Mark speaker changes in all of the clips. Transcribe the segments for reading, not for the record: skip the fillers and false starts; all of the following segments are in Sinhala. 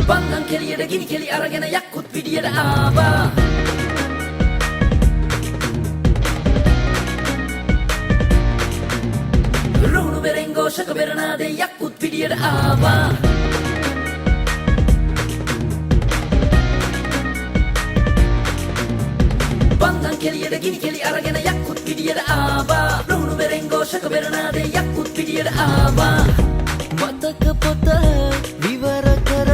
Speaker 1: බන්ධන් කෙලියට ගිනි කෙලි අරගෙන යක්කුත් පිටියට ආවා. රුහුණු බෙරෙන් ഘോഷක බෙරනාදේ යක්කුත් පිටියට ආවා. බන්ධන් කෙලියට ගිනි කෙලි අරගෙන යක්කුත් පිටියට ආවා. රුහුණු බෙරෙන් ഘോഷක බෙරනාදේ යක්කුත් පිටියට ආවා.
Speaker 2: මතක පොත විවර කර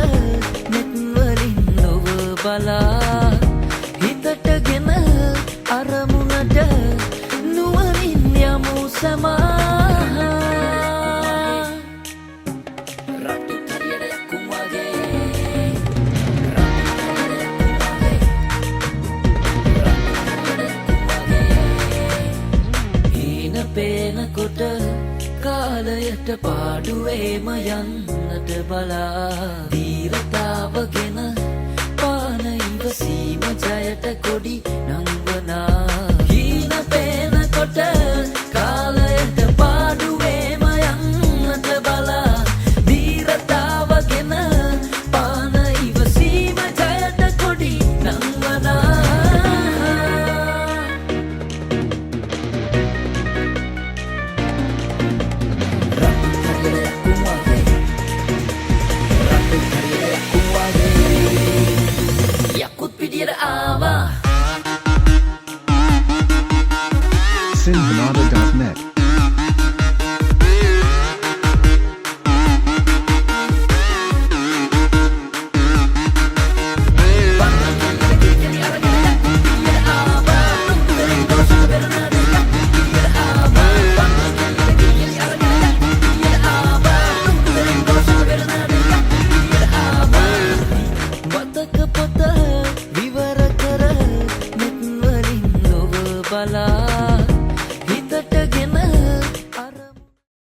Speaker 2: නෙත් වලින් ලොව බලා හිතටගෙන අරමුණට නුවණින් යමු සමා.
Speaker 1: රට්ටු තරියට යක්කුන් වගේ, රට්ටු තරියට යක්කුන් වගේ, රට්ටු තරියට යක්කුන් වගේ.
Speaker 2: හීන පේනකොට කාලයට පාඩුවේම යන්නට බලා දීරතාවගෙන